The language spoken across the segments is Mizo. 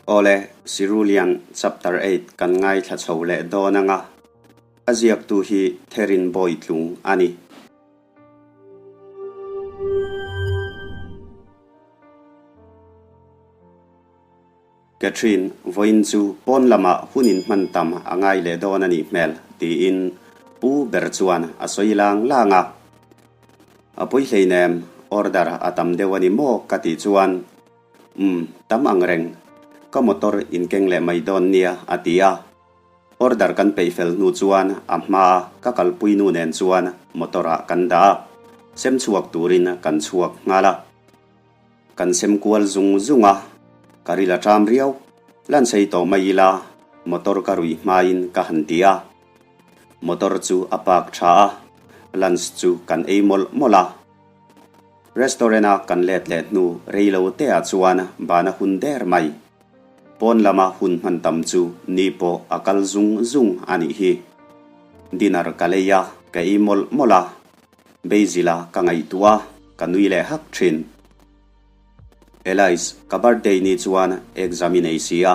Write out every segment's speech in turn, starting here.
Awle, Sirulian Chapter 8 kan ngaithla chho leh dawn anga, a ziaktu hi Therin Bawitlung a ni. Catherine, vawiin chu pawn lamah hun inhman tam a ngai leh dawn a nih hmel, tiin Pu ber chuan a sawi lang lang a. A pawi hleinem, order a tam deuh a ni maw ka tih chuan, Umm, tam ang reng. Ka motor inkeng leh mai dawn nia, a ti a. Order kan peih fel hnu chuan a hmaa ka kalpui nu nen chuan motor ah kan dah a, sem chhuak turin kan chhuak nghal a. Kan sem kual zung zung a, ka ril a ṭam riau. Lan sei tawh mai ila, motor ka ruih hmain ka han ti a. Motor chu a park ṭha a, lunch chu kan ei mawlh mawlh a. Restaurant a kan let leh hnu rei lo te ah chuan bana hun der mai. Pawn lama hun hman tam chu ni pawh a kal zung zung a nih hi. Dinner ka lei a, ka ei mawlh mawlh a. Beizila ka ngaihtuah a, ka nui leh hak thin. Elias, ka birthday ni chuan exam i nei si a,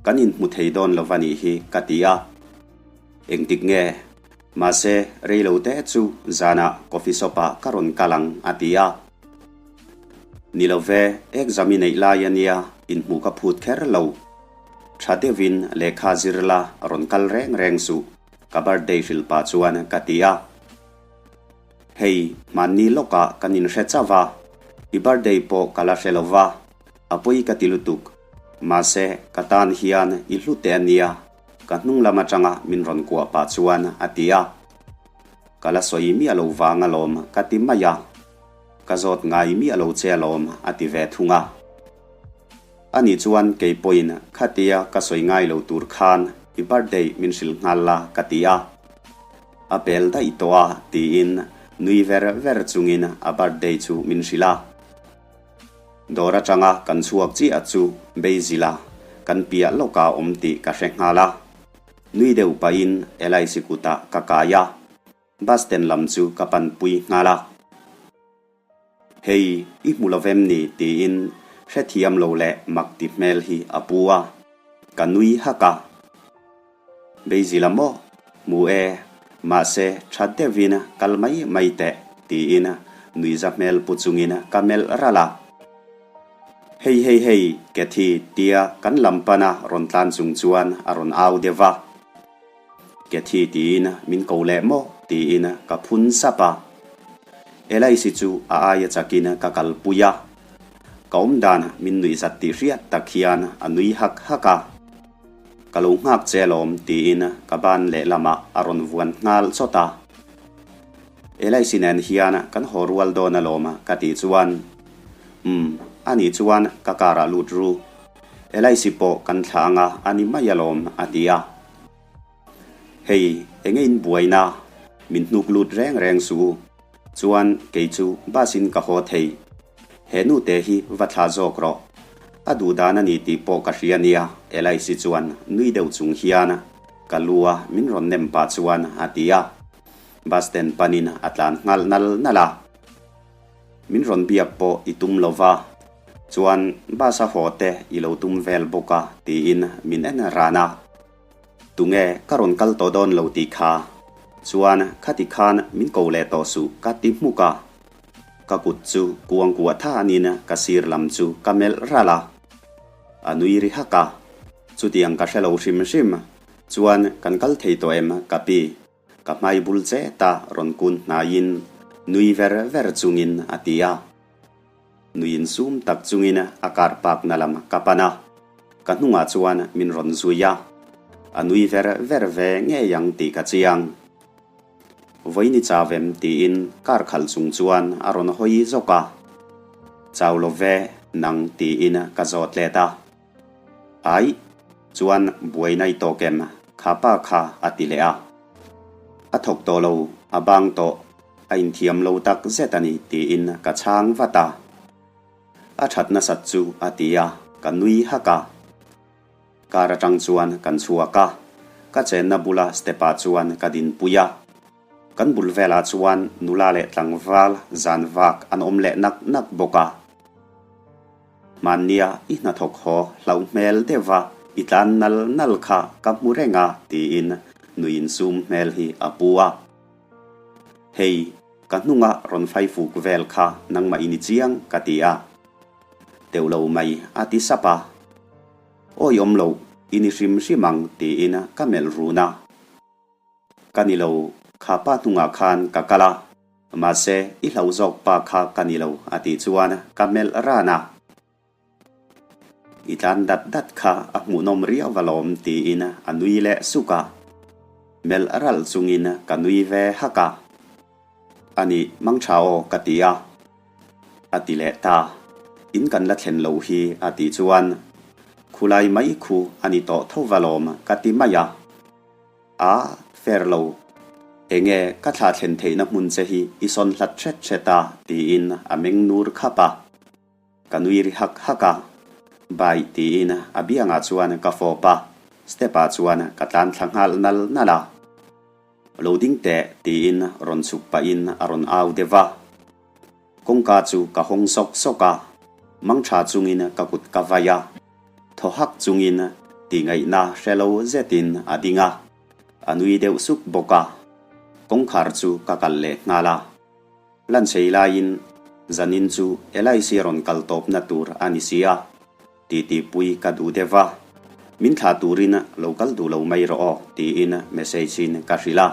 kan inhmu thei dawn lo va nih hi ka ti a. Engtik nge? Mahse, reilo te chu zanah coffee shop ah ka rawn kal ang a ti a. Ni lo ve, exam i neih lai a nia, inhmuh ka phut kher lo. Tha deuhin lehkha zir la rawn kal reng reng suh, ka birthday hrilh pah chuan ka ti a. Hei, hmanni lawkah kan inhre chauh a, i birthday pawh ka la hre lo va, a pawi ka ti lutuk. Mahse, ka tan hian i hlu teh a nia, ka hnung lam atanga min rawn kuah pah chuan a ti a. Ka la sawi miah lo vang alawm ka ti mai a. Ka zawt ngai miah lo che alawm a ti ve thung a. Ani chuan kei pawhin khatia ka sawi ngai lo tur khan i birthday min hrilh nghal la ka ti a. A pel daih tawh a tiin nui ver ver chungin a birthday chu min hrilh a. Dawr atanga kan chhuak chiah chu Basil-a kan piah lawkah awm tih ka hre nghal a. Nui deuh pahin Elice kutah ka kai a, bus stand lam chu ka panpui nghal a. Hei, i hmu lovem ni? tiin hrethiam lo leh mak ti hmel hi a pu a, ka nui hak a. Beizila maw? Hmu e, mahse tha deuhin kal mai mai teh, tiin nuiza hmel pu chungin ka melh ralh a. Hei hei hei, Cathy, tia kan lam pana rawn tlan chung chuan a rawn au deuh va. Cathy tiin min ko leh maw? tiin ka phun sap a. Elaisi chu a aia chakin ka kalpui a. Ka awmdan min nuihzat tih hriat tak hian a nui hak hak a. Ka lo nghak che alawm tiin ka ban lehlamah a rawn vuan nghal chawt a. Elaisi nen hian kan haw rual dawn alawm ka tih chuan, Umm, anih chuan ka car ah lut ru. Elaisi pawh kan thlah anga a ni mai alawm a ti a. Hei, enge in buaina? Min hnuk lut reng reng suh u. Chuan kei chu bus in ka haw thei. He nu te hi va thlah zawk rawh. A duh dan a ni tih pawh ka hria nia Elaisi chuan nui deuh chung hian ka lu a min rawn nem pah chuan a ti a. Bus stand panin a tlan nghal nal nal a. Min rawn biak pawh i tum lo va, chuan bus a haw te i lo tum vel bawk a tiin min en ran a. Tunge ka rawn kal tawh dawn lo tih kha? Chuan khati khan min ko leh tawh suh ka ti hmuk a. Ka kut chu kuang kuah thanin ka sir lam chu ka melh ralh a. A nui ri hak a. Chutiang ka hre lo hrim hrim. Chuan kan kal thei tawh em ka pi? Ka hmai bul che ta rawn kun hnaiin nui ver ver chungin a ti a. Nui insum tak chungin a car park na lam ka pan a, ka hnungah chuan min rawn zui a, a nui ver ver ve ngei ang tih ka chiang. Vawiini chau em tiin car khalh chung chuan a rawn hawi zawk a, Chau lo ve nang tiin ka zawt let a. Aih, chuan buaina i tawk em? Kha pa kha a ti leh a. A thawk tawh lo, a bang tawh, a inthiam lo tak zet a ni tiin ka chhang vat a. A that nasat chu a ti a, ka nui hak a. Car atang chuan kan chhuak a, ka chenna bula step ah chuan ka dinpui a. Kan bul velah chuan nula leh tlangval zan vak an awm leh nak nak bawk a. Hmannia i hnathawk haw hlauh hmel deuh a, i tlan nal nal kha ka hmu reng a, tiin nui insum hmel hi a pu a. Hei, ka hnunga rawn fai fuk vel kha nangmah i ni chiang, ka ti a. Teuh lo mai, a ti sap a. Awi awm loh, i ni hrim hrim ang, tiin ka melh run a. Ka ni lo, kha pa hnungah khan ka kal a, mahse i hlo zawk pa kha ka ni lo a tih chuan ka melh ran a. I tlan dat dat kha a hmuhnawm riau alawm tiin a nui leh suk a. Melh ralh chungin ka nui ve hak a. A nih mangtha aw ka ti a. A ti leh ta. In kan la thlen loh hi a tih chuan khulai mai khu a ni tawh tho alawm ka ti mai a. A, fair lo. Enge ka thla thlen theihna hmun che hi i sawn hlat hret hret a tiin a meng nur khap a. Ka nui ri hak hak a. Bye tiin a biangah chuan ka fawp a, step ah chuan ka tlan thla nghal nal nal a. Lo ding teh tiin rawn chhuk pahin a rawn au deuh a. Kawngka chu ka hawng sawk sawk a, mangtha chungin ka kut ka vai a. Thaw hak chungin tihngaihna hre lo zetin a ding a, a nui deuh suk bawk a. Kawngkhar chu ka kal leh nghal a. Lanchei laiin zanin chu LIC rawn kal tawpna tur a ni si a, titipui ka duh deuh a. Min thlah turin lo kal duh lo mai rawh aw tiin message in ka hrilh a.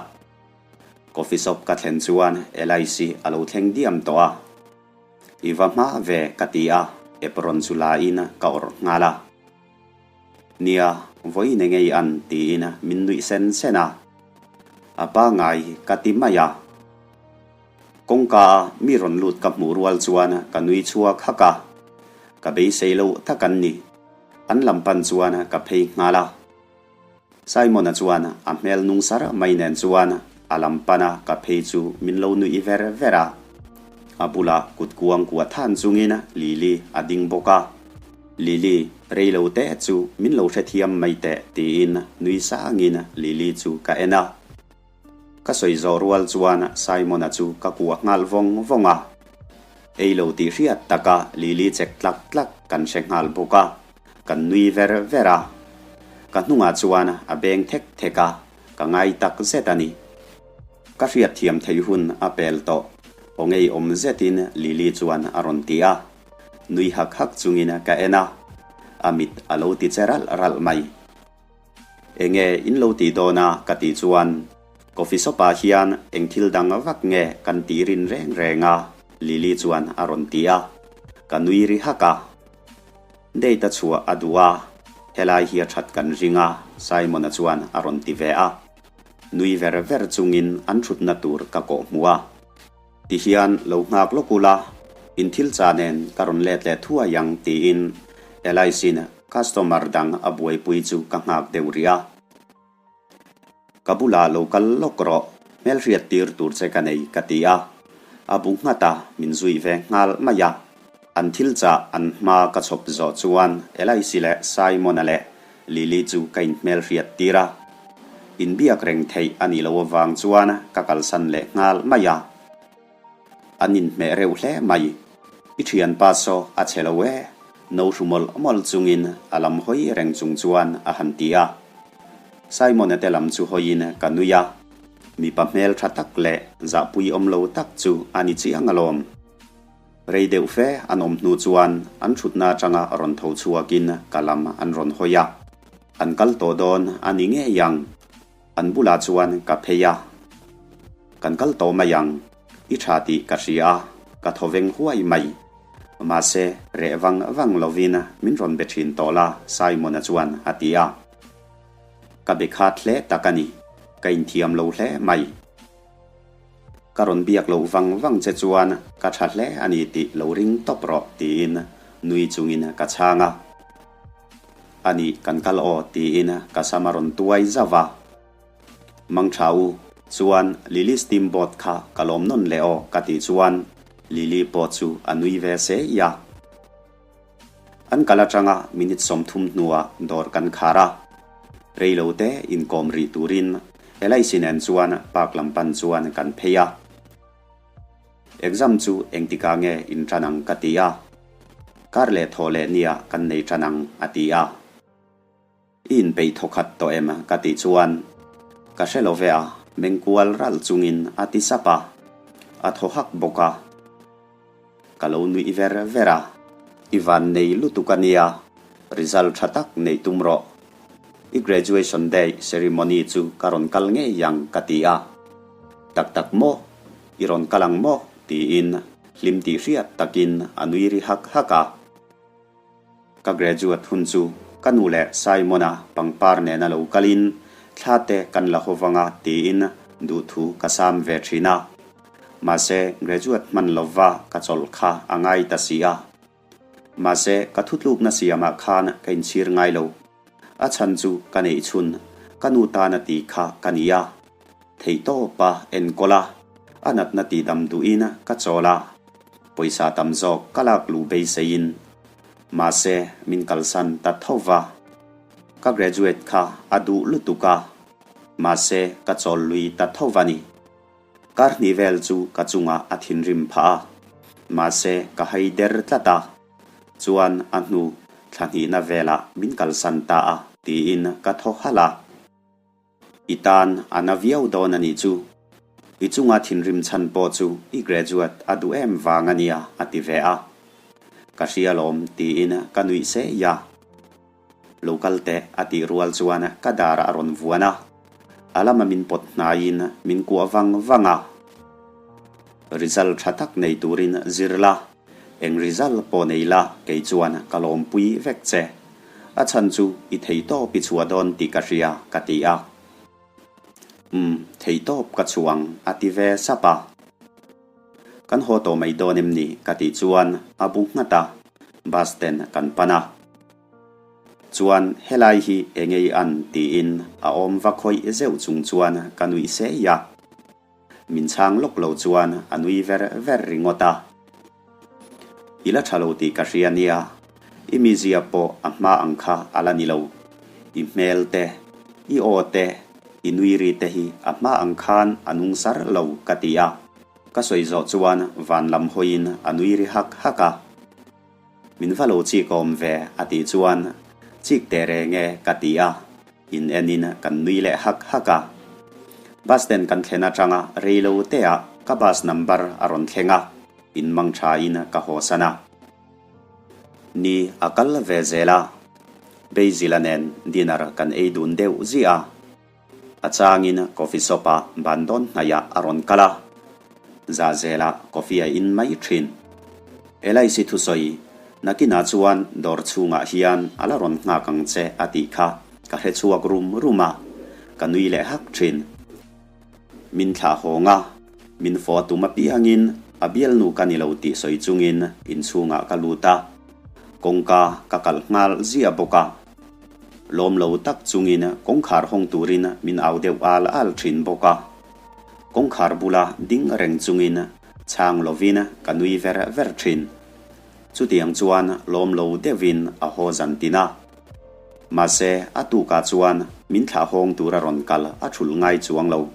Coffee shop ka thlen chuan LIC a lo thleng diam tawh a. I va hma ve ka ti a, apron chu la in ka awrh nghal a. Nia, vawiin eng ei an tiin min nuih sen sen a. A pangai ka ti mai a. Kawngka a mi rawn lut ka hmuh rual chuan ka nui chhuak hak a. Ka beisei loh tak an ni. An lam pan chuan ka phei nghal a. Simon-a chuan a hmel nung sar mai nen chuan a lam pana ka phei chu min lo nuih ver ver a. A bulah kut kuang kuah than chungin Lily a ding bawk a. Lily, rei lo teh chu min lo hrethiam mai teh tiin nui sangin Lily chu ka en a. Ka sawi zawh rual chuan Simon-a chu ka kuah nghal vawng vawng a. Ei lo tih hriat taka Lily chek tlak tlak kan hre nghal bawk a. Kan nui ver ver a. Ka hnungah chuan a beng thek thek a, ka ngai tak zet a ni. Ka hriat thiam theih hun a pel tawh, aw ngeiawm zetin Lily chuan a rawn ti a. Nui hak hak chungin ka en a, a mit a lo ti che ralh ralh mai. Enge in lo tih dawn a ka tih chuan coffee shop ah hian eng thil dang vak nge kan tih rin reng reng a Lily chuan a rawn ti a, ka nui ri hak a. Date a chhuah a duh a, helai hi a that kan ring a Simon-a chuan a rawn ti ve a. Nui ver ver chungin an thutna tur ka kawh hmuh a. Tihian lo nghak lawk ula, in thil cha nen ka rawn let leh thuai ang tiin Elice-in customer dang a buaipui chu ka nghak deuh rih a. Ka bulah lo kal lawk rawh, hmelhriat tir tur che ka nei ka ti a. A bu nghat a, min zui ve nghal mai a. An thil chah an hma ka chhawp zawh chuan Elice leh Simon-a leh Lily chu ka inhmelhriat tir a. Inbiak reng theih a nih loh avang chuan ka kalsan leh nghal mai a. An inhmeh reuh hle mai. I thianpa saw a che lo e, no hru mawlh mawlh chungin a lam hawi reng chung chuan a han ti a. Simon-a te lam chu hawiin ka nui a. Mipa hmel tha tak leh zahpui awm lo tak chu a ni chiang alawm. Rei deuh fe an awm hnu chuan an thutna atanga rawn tho chhuakin ka lam an rawn hawi a. An kal tawh dawn a ni ngei ang. An bulah chuan ka phei a. Kan kal tawh mai ang. I tha tih ka hria a, ka thaw veng huai mai. Mahse, reh vang vang lovin min rawn be thin tawh la, Simon-a chuan a ti a. Ka be khat hle tak a ni. Ka inthiam lo hle mai. Ka rawn biak loh vang vang che chuan ka tha hle a ni tih lo ring tawp rawh tiin nui chungin ka chhang a. A nih kan kal aw tiin ka sam a rawn tuai zauh a. Mang tha u, chuan Lily steamboat kha ka lawm nawn leh aw ka tih chuan Lily pawh chu a nui ve se i a. An kal atanga minute 30 hnuah dawr kan khar a. Rei lo te inkawm rih turin Elaisi nen chuan park lam pan chuan kan phei a. Exam chu engtikah nge in tan ang ka ti a. Kar leh thawh leh nia kan nei tan ang, a ti a. I inpeih thawkhat tawh em? ka tih chuan, Ka hre lo ve a, mengkual ralh chungin a ti sap a. A thaw hak bawk a. Ka lo nuih ver ver a. I van nei lutuk a nia, result tha tak neih tum rawh. I graduation day ceremony chu ka rawn kal ngei ang ka ti a. Tak tak maw? I rawn kal ang maw? tiin hlim tih hriat takin a nui ri hak hak a. Ka graduate hun chu ka nu leh Simon-a pangpar nena lo kalin thla te kan la haw vang a tiin duhthu ka sam ve thin a. Mahse graduate hman lova ka chawlh kha a ngai ta si a. Mahse ka thutlukna siamah khan ka inchhir ngai lo. A chhan chu ka neih chhun ka nu tana ti kha ka ni a. Theihtawpa enkawl a, a natna tihdam duhin ka chawl a. Pawisa tam zawk ka lak luh beiseiin. Mahse, min kalsan ta tho va. Ka graduate kha a duh lutuk a, mahse ka chawl lui ta tho va ni. Kar hnih vel chu ka chungah a thinrim phah a, mahse ka hai der tlat a. Chuan a hnu thla hnihna velah min kalsan ta a tiin ka thaw halh a. I tan a na viau dawn a nih chu. I chunga thinrim chhan pawh chu i graduate a duh em vang a nia a ti ve a. Ka hria lawm tiin ka nuih sei a. Lo kal teh a tih rual chuan ka dar a rawn vuan a. A lama min pawt hnaiin min kuah vang vang a. Result tha tak nei turin zir la. Eng result pawh nei la kei chuan ka lawmpui vek che. A chhan chu i theitawp i chhuah dawn tih ka hria, ka ti a. Umm, theitawp ka chhuang, a ti ve sap a. Kan haw tawh mai dawn em ni? ka tih chuan a bu nghat a, bus stand kan pan a. Chuan helai hi engei an tiin a awm va khawih zeuh chung chuan ka nuih sei a. Min chhang lawk lo chuan a nui ver ver ringawt a. I la tha lo tih ka hria nia, i mizia pawh a hma ang kha a la ni lo. I hmel te, i aw te, i nui ri te hi a hma ang khan a nung sar lo ka ti a. Ka sawi zawh chuan van lam hawiin a nui ri hak hak a. Min va lo chik awm ve a tih chuan chik teh reng e ka ti a, in enin kan nui leh hak hak a. Bus stand kan thlen atanga rei lo te ah ka bus number a rawn thleng a, in mang tha in ka haw san a. Ni a kal ve zel a, Basil-a nen dinner kan ei dun deuh ziah a. A changin coffee shop ah ban dawn hnaihah a rawn kal a, zah zelah coffee a in mai thin. Elaisi thusawi, Nakinah chuan dawr chhungah hian a la rawn nghak ang che a tih kha ka hre chhuak rum rum a, ka nui leh hak thin. Min thlah hawng a, min fawh tum apiangin a bialnu ka ni lo tih sawi chungin inchhungah ka lut a, kawngka ka kalh nghal ziah bawk a. Lawm lo tak chungin kawngkhar hawng turin min au deuh al al thin bawk a. Kawngkhar bula ding reng chungin chhang lovin ka nui ver ver thin. Chutiang chuan lawm lo deuhin a haw zan tin a. Mahse, a tukah chuan min thlah hawng tura rawn kal a thulh ngai chuang lo.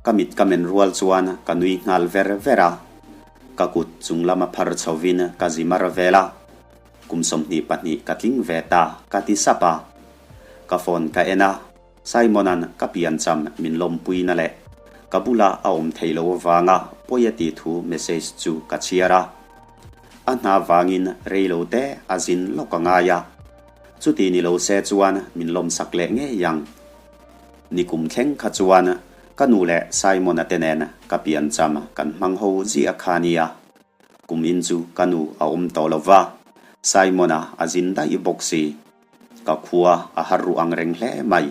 Ka mit ka men rual chuan ka nui nghal ver ver a, ka kut chung lama phar chhovin ka zi mar vel a, kum 22 ka tling ve ta ka ti sap a. Ka phone ka en a, Simon-a'n ka piancham min lawmpuina leh ka bula a awm thei lo avanga pawi a tih thu message chu ka chhiar a. A hna vangin rei lo te a zin lawk a ngai a, chuti ni lo se chuan min lawmsak leh ngei ang. Nikum thleng kha chuan ka nu leh Simon-a te nen ka piancham kan hmang ho ziah kha nia. Kum in chu ka nu a awm tawh lo va, Simon-a a zin daih bawk si. Ka khua a har ruh ang reng hle mai.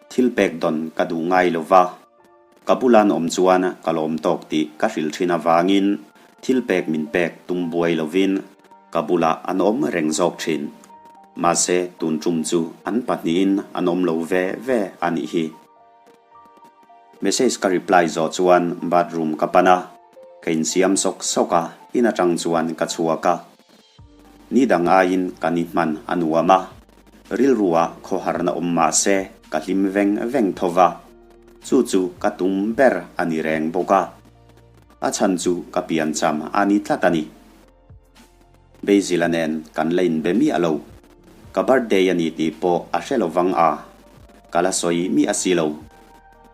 Thil pek dawn ka duh ngai lo va, ka bula an awm chuan ka lawm tawk tih ka hrilh thin avangin thil pek min pek tum buai lovin Ka bulah an awm reng zawk thin. Mahse, tun tum chu an pahnihin an awm lo ve ve a nih hi. Message ka reply zawh chuan bathroom ka pan a, ka insiam sawk sawk a, in atang chuan ka chhuak a. Ni dang aiin ka ni hman a nuam a, rilruah khawharna awm mahse ka hlim veng veng tho va, chu chu ka tum ber a ni reng bawk a. A chhan chu ka piancham a ni tlat a ni. Basil-a nen kan la inbe miah lo. Ka birthday a ni tih pawh a hre lo vang a, ka la sawi miah si lo.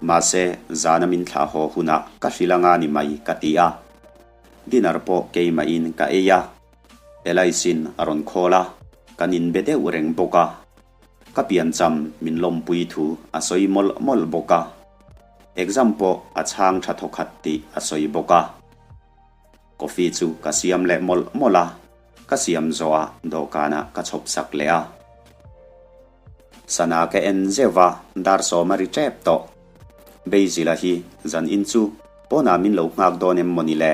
Mahse, zana min thlah haw hunah ka hrilh anga ni mai ka ti a. Dinner pawh keimahin ka ei a. Elice-in a rawn call a, kan inbe deuh reng bawk a. Ka piancham min lawmpui thu a sawi mawlh mawlh bawk a. Exam pawh a chhang tha thawkhat tih a sawi bawk a. Coffee chu ka siam leh mawlh mawlh a, ka siam zawhah dawhkanah ka chhawp sak leh a. Sana ka en zeuh va, dar sawm a ri tep tawh. Basil-a hi zan in chu pawnah min lo nghak dawn em mawni le?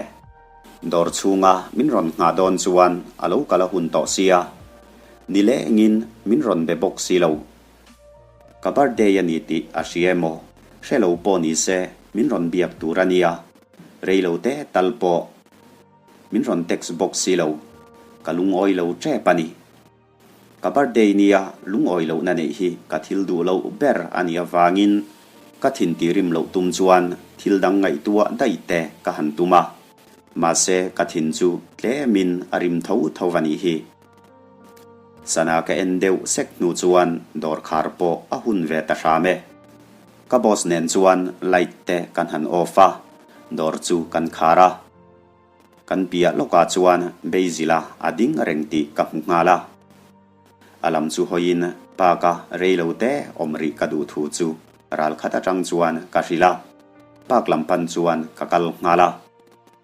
Dawr chhunga min rawn nghah dawn chuan a lo kal a hun tawh sia. Ni lengin min rawn be bawk si lo. Ka birthday a ni tih a hria emaw? Hre lo pawh ni se min rawn biak tur a nia. Rei lo te tal pawh min rawn text bawk si lo. Ka lungawi lo tep a ni. Ka birthday nia lungawi lohna neih hi ka thil duh loh ber a nih avangin ka thin tirim loh tum chuan thil dang ngaihtuah daih te ka han tum a. Mahse ka thin chu tlemin a rim tho tho a nih hi. Sana ka en deuh sek hnu chuan dawr khar pawh a hun ve ta hram e. Ka boss nen chuan light te kan han off a, dawr chu kan khar a. Kan piah lawkah chuan Basil-a a ding reng tih ka hmu nghal a. A lam chu hawiin park-a rei lo te awm rih ka duh thu chu ral khat atang chuan ka hrilh a. Park lam pan chuan ka kal nghal a.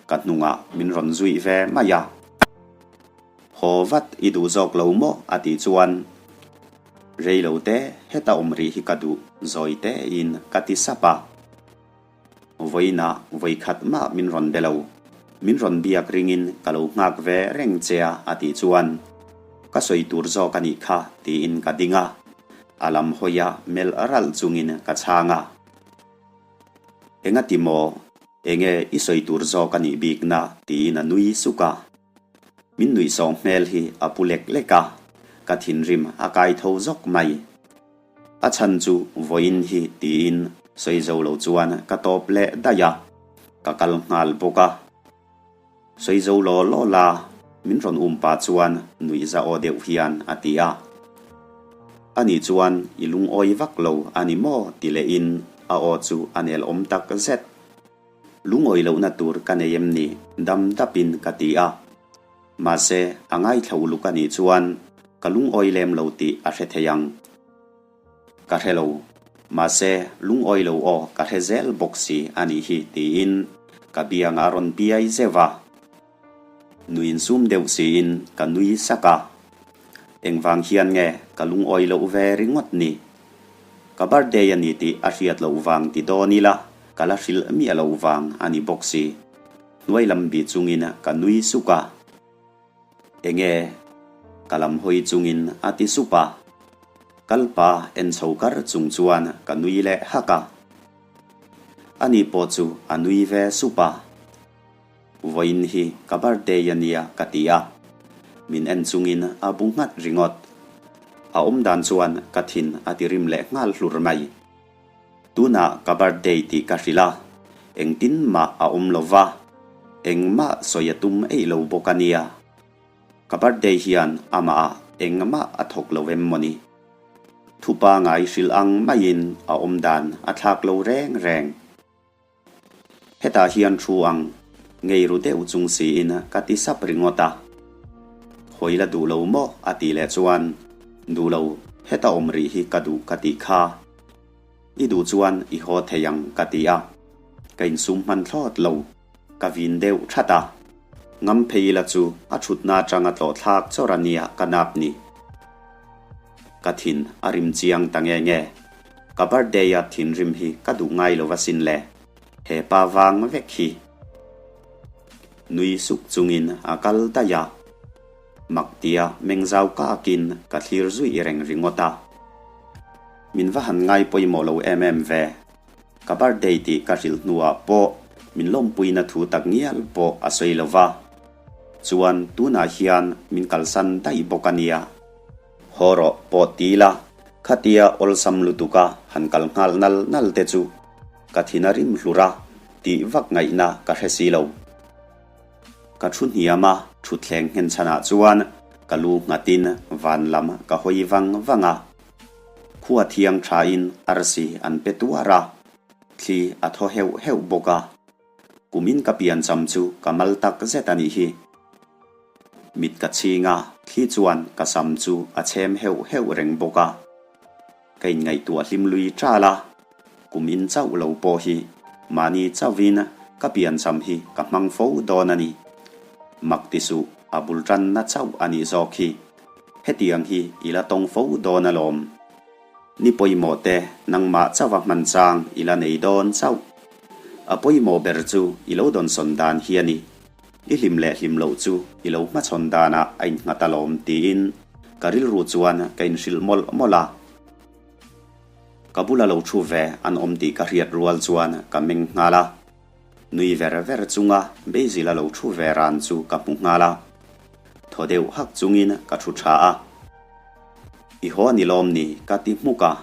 Ka hnungah min rawn zuih ve mai a. Haw vat i duh zawk lo maw? a tih chuan Rei lo te heta awm rih hi ka duh zawi tein ka ti sap a. Vawiinah vawi khat mah min rawn be lo. Min rawn biak ringin ka lo nghak ve reng che a a tih chuan ka sawi tur zawk a nih kha tiin ka ding a. A lam hawia melh ralh chungin ka chhang a. Engati maw? Enge i sawi tur zawk a nih bikna tiin a nui suk a. Min nuih sawng hmel hi a pu lek lek a, ka thinrim a kai tho zawk mai. A chhan chu vawiin hi tiin sawi zo lo chuan ka tawp leh daih a, ka kal nghal bawk a. Sawi zo law law la, min rawn um pah chuan nuih za aw deuh hian a ti a. Ani chuan i lungawi vak lo a ni maw ti lehin a aw chu a nel awm tak zet. Lungawi lohna tur ka nei em ni? Dam dapin ka ti a. Mahse, a ngaithla uluk a nih chuan ka lungawi lem lo tih a hre thei ang. Ka hre lo. Mahse, lungawi lo aw ka hre zel bawk si a nih hi tiin ka biangah a rawn piai zeuh a. Nui insum deuh siin ka nui sak a. Engvang hian nge ka lungawi loh ve ringawt ni? Ka birthday a ni tih a hriat loh vang ti dawn ila ka la hrilh miah loh vang a ni bawk si. Hnuai lam bih chungin ka nui suk a. Enge? Ka lam hawi chungin a ti sup a. Kalpa en chho kar chung chuan ka nui leh hak a. Ani pawh chu a nui ve sup a. Vawiin hi ka birthday a nia ka ti a, min en chungin a bu nghat ringawt. A awm dan chuan ka thin a ti rim leh nghal hlur mai. Tunah ka birthday tih ka hrilh a, engtin mah a awm lo va, engmah sawi a tum eih lo bawk a nia. Ka birthday hian amah ah engmah a thawk lo em mawni? Thupa ngai hrilh ang maiin a awm dan a thlak lo reng reng. Hetah hian thu ang ngei ru deuh chung siin ka ti sap ringawt a. Hawi la duh lo maw? a tih leh chuan, Duh lo, heta awm rih hi ka duh ka tih kha. I duh chuan i haw thei ang ka ti a. Ka insum hman thlawt lo, ka vin deuh that a. Ngam phei ila chu a thutna atanga tlawh thlak chawr a nia ka nap ni. Ka thin a rim chiang ta nge nge. Ka birthday a thinrim hi ka duh ngai lo asin le. He pa vang vek hi. Nui suk chungin a kal daih a. Mak tia meng zau kakin ka thlir zui reng ringawt a. Min va han ngai pawimawh lo em em ve. Ka birthday tih ka hrilh hnuah pawh min lawmpuina thu tak ngial pawh a sawi lo va. Chuan tunah hian min kalsan daih bawk a nia. Haw rawh pawh ti la, khatia awlsam lutuka han kal nghal nal nal te chu ka thin a rim hlur a. Tih vak ngaihna ka hre si lo. Ka thu hniam a, thutthleng nghenchhanah chuan ka lu nghatin van lam ka hawi vang vang a. Khua thiang thain arsi an pe tuar a, thli a thaw heuh heuh bawk a. Kumin ka piancham chu ka mal tak zet a nih hi. Mit ka chhing a, thli chuan ka sam chu a chhem heuh heuh reng bawk a. Ka inngaihtuah hlim lui ṭal a, kum in chauh lo pawh hi mahni chauhin ka piancham hi ka hmang fo dawn a ni. Mak ti suh, a bul ṭanna chauh a nih zawk hi. Hetiang hi i la tawng fo dawn alawm. Ni pawimawh te nangmah chauha hman chang i la nei dawn chauh. A pawimawh ber chu i lo dawnsawn dan hi a ni. I hlim leh hlim loh chu i lo hmachhawn danah a innghat alawm tiin ka rilru chuan ka inhrilh mawlh mawlh a. Ka bula lo thu ve an awm tih ka hriat rual chuan ka meng nghal a. Nui ver ver chunga Basil a lo thu ve ran chu ka hmu nghal a. Thaw deuh hak chungin ka thu tha a. I haw ni lawm ni ka ti hmuk a.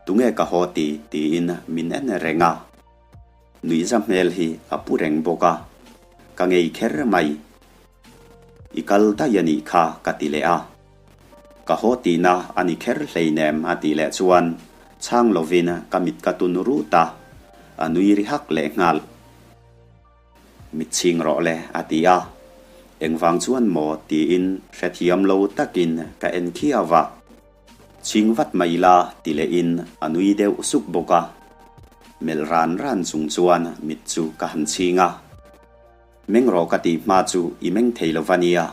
Tunge ka haw ti tiin min en reng a. Nuihza hmel hi a pu reng bawk a, ka ngei kher mai. I kal daih a nih kha ka ti leh a. Ka haw tihna a ni kher hleinem a tih leh chuan chhang lovin ka mit ka tun rut a, a nui ri hak leh nghal. Mit chhing rawh le a ti a, engvang chuan maw tiin hrethiam lo takin ka en khiau a. Chhing vat mai ila ti lehin a nui deuh suk bawk a. Melh ran ran chung chuan mit chu ka han chhing a. Meng rawh ka tih hma chu i meng thei lo va nia.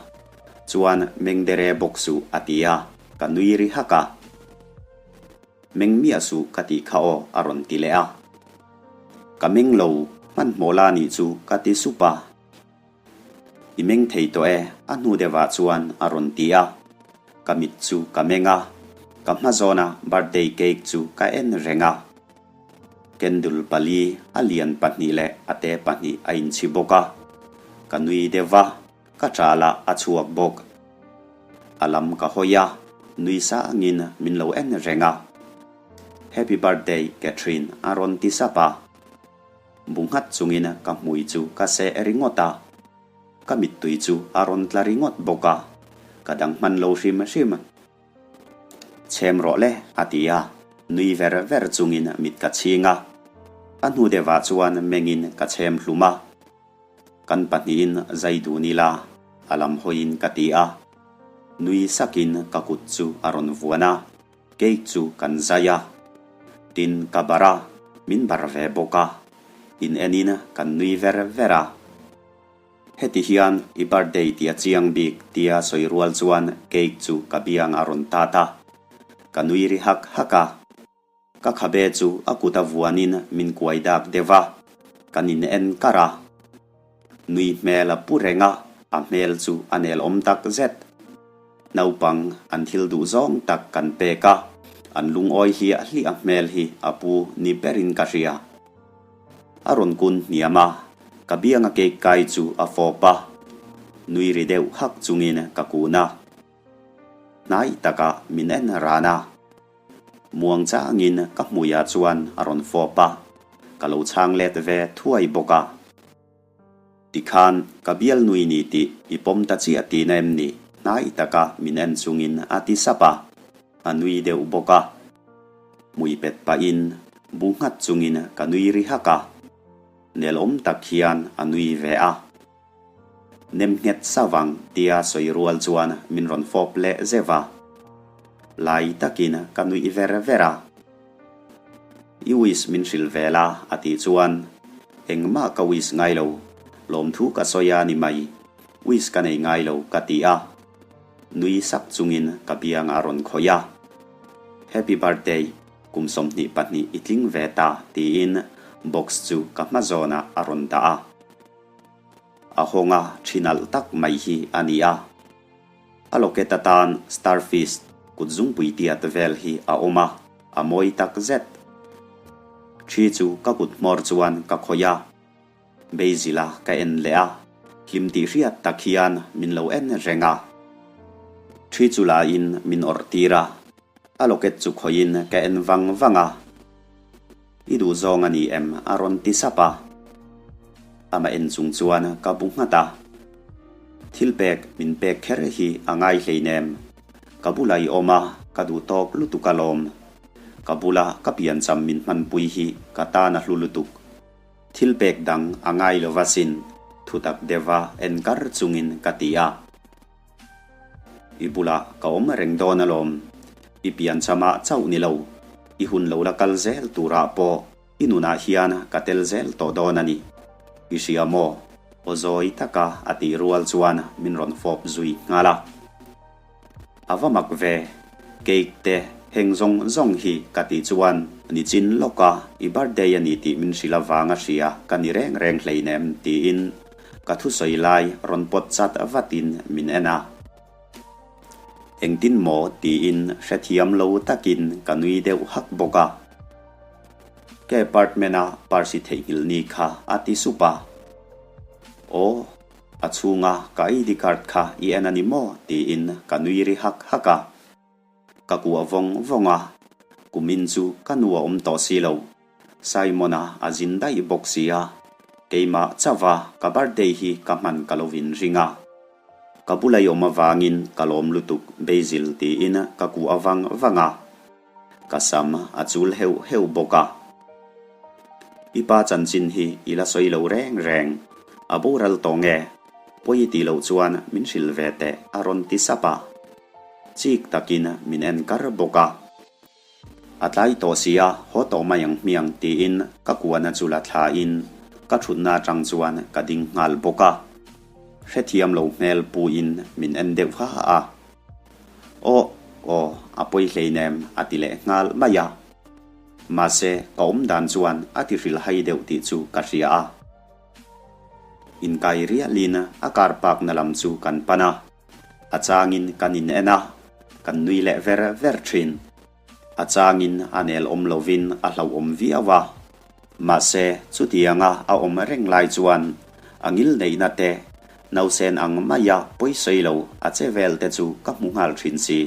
Chuan meng dere bawk suh a ti a, ka nui ri hak a. Meng miah suh ka tih kha aw a rawn ti leh a. Ka meng lo, hmanhmawh la nih chu ka ti sup a. I meng thei tawh e, a hnu deuhah chuan a rawn ti a. Ka mit chu ka meng a, ka hma zawna birthday cake chu ka en reng a. Candle pali, a lian pahnih leh a te pahnih a inchhi bawk a. Ka nui deuh va, ka ṭalah a chhuak bawk. A lam ka hawi a, nui sangin min lo en reng a. Happy birthday Catherine a rawn ti sap a. Bu nghat chungin ka hmui chu ka seh ringawt a, ka mittui chu a rawn tla ringawt bawk a, ka dang hman lo hrim hrim. Chhem rawh le, a ti a, nui ver ver chungin mit ka chhing a. A hnu deuhah chuan mengin ka chhem hlum a. Kan pahnihin zai dun ila, a lam hawiin ka ti a. Nui sakin ka kut chu a rawn vuan a. Cake chu kan zai a, tin ka bar a, min bar ve bawk a, in enin kan nui ver ver a. Heti hian i birthday tih a chiang bik tia sawi rual chuan cake chu ka biang a rawn tat a, ka nui ri hak hak a. Ka khabe chu a kut a vuanin min kuai dak deuh a, kan in en kar a. Nui hmel a pu reng a, a hmel chu a nel awm tak zet. Naupang an thil duh zawng tak kan pek a, an lungawi hliah hliah hmel hi a pu ni berin ka hria. A rawn kun hniam a, ka bianga cake kai chu a fawp a, nui ri deuh hak chungin ka kun a. Hnai takah min en ran a. Muang changin ka hmuiah chuan a rawn fawp a, ka lo chhang let ve thuai bawk a. Tikhan ka bial nui ni tih i pawm ta chiah tihna em ni? Hnai taka min en chungin a ti sap a, a nui deuh bawk a. Hmui pet pahin bu nghat chungin ka nui ri hak a, nelawm tak hian a nui ve a. Nem nghet savang tia sawi rual chuan min rawn fawp leh zeuh a. Lai takin ka nuih ver ver a. I wish min hrilh ve la a tih chuan engmah ka wish ngai lo, lawmthu ka sawi a ni mai, wish ka nei ngai lo ka ti a. Nui sak chungin ka biang a rawn khawih a. Happy birthday, kum 22 i tling ve ta tiin box chu ka hma zawnah a rawn dah a. A hawnga thi nalh tak mai hi a ni a. A locket atan starfish kut zungpui tiat vel hi a awm a, a mawi tak zet. Thi chu ka kut hmawr chuan ka khawih a, Basil-a ka en leh a, hlim tih hriat tak hian min lo en reng a. Thi chu lain min awrh tir a, a locket chu khawihin ka en vang vang a. I duh zawng a ni em? a rawn ti sap a. Amah en chung chuan ka bu nghat a. Thil pek min pek kher hi a ngai hleinem. Ka bula i awm a, ka duh tawk lutuk alawm. Ka bula ka piancham min hmanpui hi ka tan a hlu lutuk. Thil pek dang a ngai lo va sin, thutak deuha en kar chungin ka ti a. I bulah ka awm reng dawn alawm. I pianchama chauh ni lo, i hun lo la kal zel turah pawh i nunah hian ka tel zel tawh dawn a ni. I hria maw? Aw zawi taka a tih rual chuan min rawn fawp zui nghal a. A va mak ve, cake te heng zawng zawng hi ka tih chuan nichin lawka i birthday a ni tih min hrilh avang a hria ka ni reng reng hleinem tiin ka thusawi lai rawn pawt chat vatin min en a. Engtin maw tiin hrethiam lo takin ka nui deuh hak bawk a. Ka apartment a parsi theihnghilh ni kha a ti sup a. Aw. A chhunga ka ID card kha i en a ni maw? tiin ka nui ri hak hak a. Ka kuah vawng vawng a, kumin chu ka nu a awm tawh si lo. Simon-a a zin daih bawk si a, keimah chauha ka birthday hi ka hman ka lo inring a. Ka bula i awm avangin ka lawm lutuk Basil tiin ka kuah vang vang a. Ka sam a chul heuh heuh bawk a. I pa chanchin hi i la sawi lo reng reng. A boral tawh nge? Pawi tih loh chuan min hrilh ve teh a rawn ti sap a. Chik takin min en kar bawk a. A tlai tawh si a, haw tawh mai ang hmiang tiin ka kuahna chu la thlain ka thutna atang chuan ka ding nghal bawk a. Hrethiam lo hmel puin min en deuh ha a. Aw, aw, a pawi hleinem a ti leh nghal mai a. Mahse, ka awm dan chuan a ti hrilhhai deuh tih chu ka hria a. Inkai rialin a car park na lam chu kan pan a. A changin kan in en a, kan nui leh ver ver thin. A changin a nel awm lovin a hlauhawm viau a. Mahse, chutianga a awm reng lai chuan a ngil neihna te, nausen ang maia pawisawi lo a che vel te chu ka hmu nghal thin si.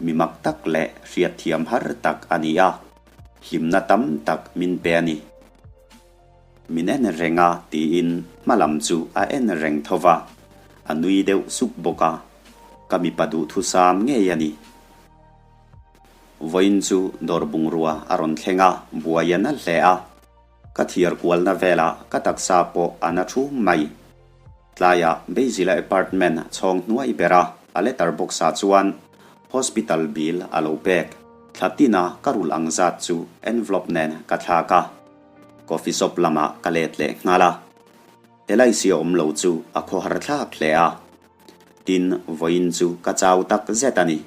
Mi mak tak leh hriatthiam har tak a ni a, hlimna tam tak min pe a ni. Min en reng a tiin hma lam chu a en reng tho va, a nui deuh sup bawk a, ka mipa duhthusam ngei a ni. Vawiin chu dawr bungrua a rawn thleng a, buai a na hle a. Ka thiar kualna velah ka taksa pawh a na thum mai. Tlaiah Beizila apartment chhawng hnuai bera a letter box ah chuan hospital bill a lo pek. Thla tina ka rulh ang zat chu envelope nen ka thlak a. Coffee shop lamah ka let leh nghal a. Elaisi a awm lo chu a khawhar thlak hle a. Tin, vawiin chu ka chau tak zet a ni.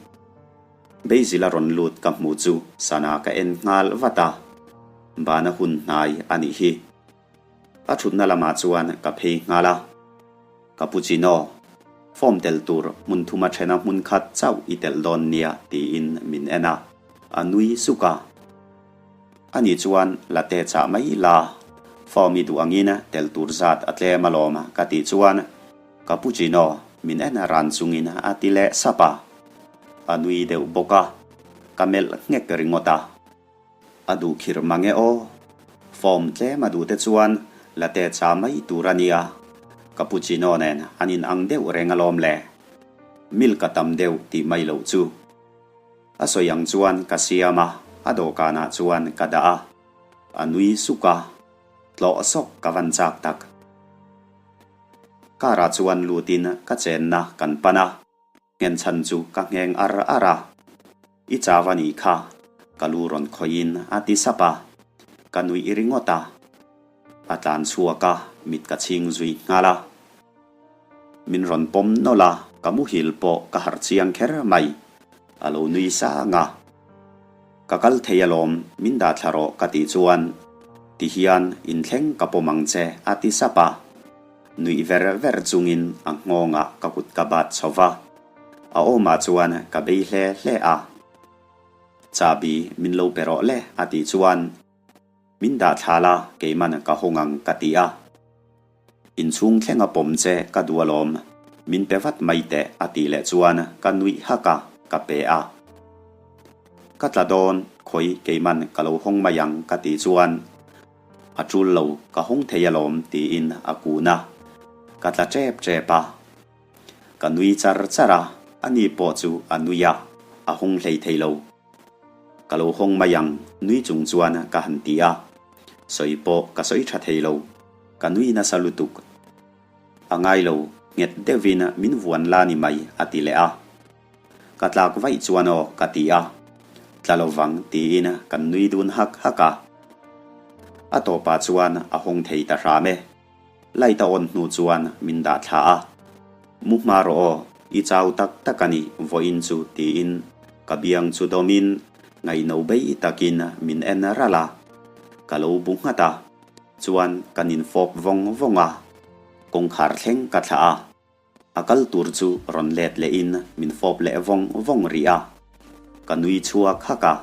Basil a rawn lut ka hmu chu sana ka en nghal vat a, bana hun hnai a nih hi. A thutna lamah chuan ka phei nghal a, Cappuccino, form tel tur hmun thuma thena hmun khat chauh i telh dawn nia tiin min en a, a nui suk a. Ani chuan latte chah mai la, form i duh angin tel tur zat a tlem alawm ka tih chuan Cappuccino min en ran chungin a ti leh sap a. A nui deuh bawk a, ka melh nghek ringawt a. A duh khirh mang e aw. Form tlem a duh te chuan latte cha mai tur a nia. Cappuccino nen an in ang deuh reng alawm le. Milk a tam deuh tih mai loh chu. A sawi ang chuan ka siam a, a dawhkanah chuan ka dah a. A nui suk a, tlawh sawk ka van chak tak. Car ah chuan lutin ka chenna kan pan a, nghenchhan chu ka ngheng ar ar a. I chau a nih kha, ka lu rawn khawihin a ti sap a, ka nuih ringawt a. A tlan chhuak a, mit ka chhing zui nghal a. Min rawn pawm nawlh a, ka muhil pawh ka harh chiang kher mai. A lo nui sang a. Ka kal thei alawm, min dah thla rawh ka tih chuan tihian inthleng ka pawm ang che a ti sap a. Nuih ver ver chungin a nghawngah ka kut ka bat chho va, a awmah chuan ka bei hle hle a. Chahbi min lo pe rawh le a tih chuan min dah thla la keiman ka hawng ang ka ti a. Inchhung thleng a pawm che ka duh alawm, min pe vat mai teh a tih leh chuan ka nuih hak a, ka pe a. Ka tla dawn, khawi keiman ka lo hawng mai ang ka tih chuan. A tul lo, ka hawng thei alawm tiin a kun a, ka tla tep tep a. Ka nui char char a, ani pawh chu a nui a, a hawng hlei thei lo. Ka lo hawng mai ang, nui chung chuan ka han ti a. Sawi pawh ka sawi tha thei lo, ka nui nasa lutuk. A ngai lo, nghet deuhin min vuan la ni mai a ti leh a. Ka tlak vaih chuan aw ka ti a, tla lo vang tiin kan nui dun hak hak a. A tawpah chuan a hawng thei ta hram e. Light a on hnu chuan min dah thla a. Mu hma rawh aw, i chau tak tak a ni vawiin chu tiin ka biang chu dawmin ngaihno bei takin min en ralh a. Ka lo bu nghat a, chuan kan infawp vawng vawng a. Kawngkhar thleng ka thlah a. A kal tur chu rawn let lehin min fawp leh vawng vawng rih a, ka nui chhuak hak a.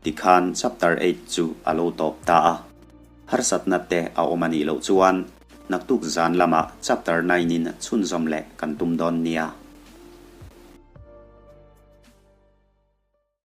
Tikhan chapter eight chu a lo tawp ta a, harsatna te a awm a nih loh chuan naktuk zan lamah chapter nine in chhunzawm leh kan tum dawn nia.